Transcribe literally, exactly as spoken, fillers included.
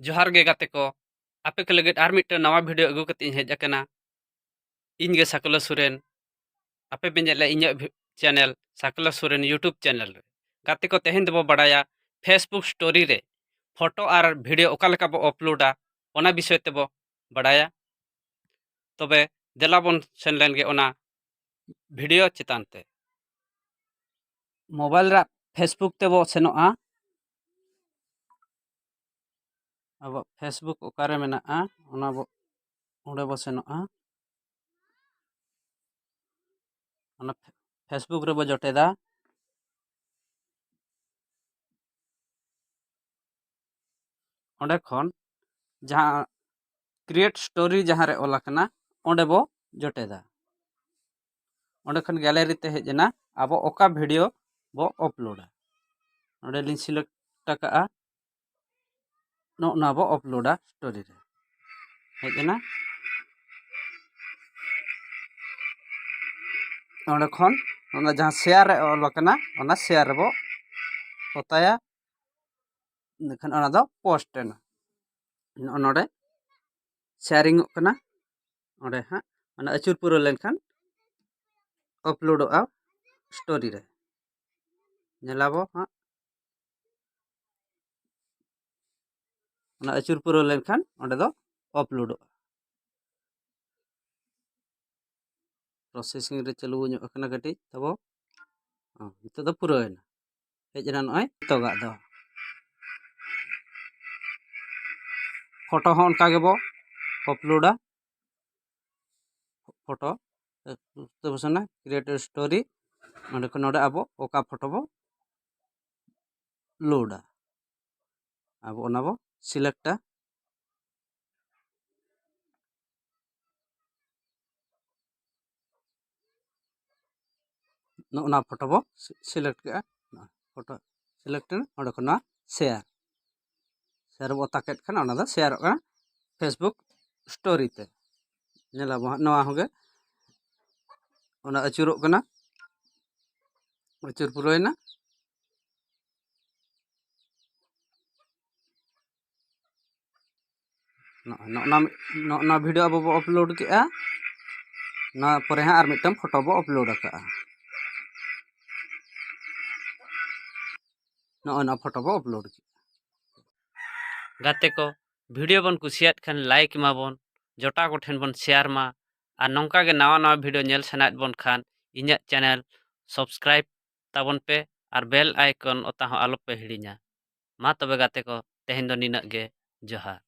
ᱡᱚᱦᱟᱨ ᱜᱮ ᱜᱟᱛᱮ ᱠᱚ, ᱟᱯᱮ ᱠᱚ ᱞᱟᱹᱜᱤᱫ ᱟᱨ ᱢᱤᱫᱴᱟᱝ ᱱᱟᱣᱟ video ᱟᱹᱜᱩ ᱠᱟᱛᱮ ᱤᱧ ᱦᱮᱡ ᱟᱠᱟᱱᱟ᱾ ᱤᱧ ᱜᱮ ᱥᱟᱠᱞᱟ ᱥᱚᱨᱮᱱ᱾ ᱟᱯᱮ ᱯᱮ ᱧᱮᱞᱮᱫᱼᱟ ᱤᱧᱟᱹᱜ vi-, channel Sakala Soren YouTube channel ᱨᱮ᱾ ᱜᱟᱛᱮ ᱠᱚ, ᱛᱮᱦᱮᱧ ᱫᱚᱵᱚ ᱵᱟᱲᱟᱭᱟ Facebook story ᱨᱮ photo ᱟᱨ video ᱚᱠᱟ ᱞᱮᱠᱟ ᱵᱚ uploadᱟ, ᱚᱱᱟ ᱵᱤᱥᱚᱭ ᱛᱮᱵᱚ ᱵᱟᱲᱟᱭᱟ᱾ ᱛᱚᱵᱮ ᱫᱮᱞᱟ ᱵᱚᱱ ᱥᱮᱱ ᱞᱮᱱ ᱜᱮ ᱚᱱᱟ video ᱪᱮᱛᱟᱱ ᱛᱮ᱾ Mobile ᱨᱮ Facebook ᱛᱮᱵᱚ ᱥᱮᱱᱚᱜᱼᱟ᱾ ᱟᱵᱚ Facebook ᱚᱠᱟᱨᱮ ᱢᱮᱱᱟᱜᱼᱟ, ᱚᱱᱟ ᱵᱚ, ᱚᱸᱰᱮ ᱵᱚ ᱥᱮᱱᱚᱜᱼᱟ᱾ ᱚᱱᱟ Facebook ᱨᱮᱵᱚ ᱡᱚᱴᱮᱫᱟ᱾ ᱚᱸᱰᱮ ᱠᱷᱚᱱ ᱡᱟᱦᱟᱸ create story ᱡᱟᱦᱟᱸ ᱨᱮ ᱚᱞ ᱟᱠᱟᱱᱟ, ᱚᱸᱰᱮ ᱵᱚ ᱡᱚᱴᱮᱫᱟ᱾ ᱚᱸᱰᱮ ᱠᱷᱚᱱ gallery ᱛᱮ ᱦᱮᱡ ᱮᱱᱟ, ᱟᱵᱚ ᱚᱠᱟ video ᱵᱚ uploadᱟ᱾ ᱱᱚᱸᱰᱮ ᱞᱤᱧ select ᱟᱠᱟᱜᱼᱟ, ᱱᱚᱜᱼᱚ ᱱᱚᱣᱟ ᱵᱚ uploadᱟ story ᱨᱮ᱾ ᱦᱮᱡ ᱮᱱᱟ᱾ ᱚᱸᱰᱮ ᱠᱷᱚᱱ ᱚᱱᱟ ᱡᱟᱦᱟᱸ share ᱨᱮ ᱚᱞ ᱟᱠᱟᱱᱟ, ᱚᱱᱟ share ᱨᱮᱵᱚ ᱚᱛᱟᱭᱟ᱾ ᱤᱱᱟᱹᱠᱷᱟᱱ ᱚᱱᱟ ᱫᱚ post ᱮᱱᱟ᱾ ᱱᱚᱜᱼᱚ ᱱᱚᱰᱮ sharing ᱚᱜ ᱠᱟᱱᱟ᱾ ᱚᱸᱰᱮ ᱦᱟᱸᱜ ᱚᱱᱟ ᱟᱹᱪᱩᱨ ᱯᱩᱨᱟᱹᱣ ᱞᱮᱱᱠᱷᱟᱱ uploadᱚᱜᱼᱟ story ᱨᱮ᱾ ᱧᱮᱞᱟᱵᱚ ᱦᱟᱸᱜ, ᱚᱱᱟ ᱟᱹᱪᱩᱨ ᱯᱩᱨᱟᱹᱣ ᱞᱮᱱᱠᱷᱟᱱ ᱚᱸᱰᱮ ᱫᱚ uploadᱚᱜᱼᱟ᱾ Processing ᱨᱮ ᱪᱟᱹᱞᱩ ᱧᱚᱜ ᱟᱠᱟᱱᱟ ᱠᱟᱹᱴᱤᱡ ᱛᱟᱵᱚ᱾ ᱦᱚᱸ, ᱱᱤᱛᱚᱜ ᱫᱚ ᱯᱩᱨᱟᱹᱣᱮᱱᱟ᱾ ᱦᱮᱡ ᱮᱱᱟ ᱱᱚᱜᱼᱚᱭ ᱱᱤᱛᱚᱜᱟᱜ ᱫᱚ᱾ Photo ᱦᱚᱸ ᱚᱱᱠᱟ ᱜᱮᱵᱚ uploadᱟ᱾ Photo ᱛᱮᱵᱚ ᱥᱮᱱᱟ create story, ᱱᱚᱸᱰᱮ ᱠᱷᱚᱱ ᱱᱚᱸᱰᱮ ᱟᱵᱚ ᱚᱠᱟ photo ᱵᱚ loadᱟ, ᱟᱵᱚ ᱚᱱᱟ ᱵᱚ selectᱟ᱾ ᱱᱚᱜᱼᱚ ᱱᱚᱣᱟ photo ᱵᱚ select ᱠᱮᱜᱼᱟ᱾ Photo select ᱮᱱᱟ, ᱚᱸᱰᱮ ᱠᱷᱚᱱ ᱱᱚᱣᱟ share, share ᱵᱚ ᱚᱛᱟ ᱠᱮᱫ ᱠᱷᱟᱱ ᱚᱱᱟ ᱫᱚ shareᱚᱜ ᱠᱟᱱᱟ Facebook story ᱛᱮ᱾ ᱧᱮᱞᱟᱵᱚ ᱦᱟᱸᱜ ᱱᱚᱣᱟ ᱦᱚᱸᱜᱮ, ᱚᱱᱟ ᱟᱹᱪᱩᱨᱚᱜ ᱠᱟᱱᱟ, ᱟᱹᱪᱩᱨ ᱯᱩᱨᱟᱹᱣᱮᱱᱟ᱾ ᱱᱚᱜᱼᱚᱭ ᱱᱚᱜᱼᱚ ᱱᱚᱣᱟ ᱵᱷᱤᱰᱤᱭᱳ ᱟᱵᱚ ᱵᱚ ᱟᱯᱞᱳᱰ ᱠᱮᱜᱼᱟ᱾ ᱱᱚᱣᱟ ᱯᱚᱨᱮ ᱦᱟᱸᱜ ᱟᱨ ᱢᱤᱫᱴᱟᱝ ᱯᱷᱳᱴᱳ ᱵᱚ ᱟᱯᱞᱳᱰ ᱟᱠᱟᱜᱼᱟ᱾ ᱱᱚᱜᱼᱚᱭ ᱱᱚᱣᱟ ᱯᱷᱳᱴᱳ ᱵᱚ ᱟᱯᱞᱳᱰ ᱠᱮᱜᱼᱟ᱾ ᱜᱟᱛᱮ ᱠᱚ, ᱵᱷᱤᱰᱤᱭᱳ ᱵᱚᱱ ᱠᱩᱥᱤᱭᱟᱜ ᱠᱷᱟᱱ ᱞᱟᱭᱤᱠ ᱮᱢᱟ ᱵᱚᱱ, ᱡᱚᱴᱟᱣ ᱠᱚᱴᱷᱮᱱ ᱵᱚᱱ ᱥᱮᱭᱟᱨ ᱢᱟ, ᱟᱨ ᱱᱚᱝᱠᱟ ᱜᱮ ᱱᱟᱣᱟ ᱱᱟᱣᱟ ᱵᱷᱤᱰᱤᱭᱳ ᱧᱮᱞ ᱥᱟᱱᱟᱭᱮᱫ ᱵᱚᱱ ᱠᱷᱟᱱ ᱤᱧᱟᱹᱜ ᱪᱮᱱᱮᱞ ᱥᱟᱵᱥᱠᱨᱟᱭᱤᱵ ᱛᱟᱵᱚᱱ ᱯᱮ ᱟᱨ ᱵᱮᱞ ᱟᱭᱠᱚᱱ ᱚᱛᱟ ᱦᱚᱸ ᱟᱞᱚᱯᱮ ᱦᱤᱲᱤᱧᱟ᱾ ᱢᱟ ᱛᱚᱵᱮ ᱜᱟᱛᱮ ᱠᱚ, ᱛᱮᱦᱮᱧ ᱫᱚ ᱱᱤᱱᱟᱹᱜ ᱜᱮ᱾ ᱡᱚᱦᱟᱨ᱾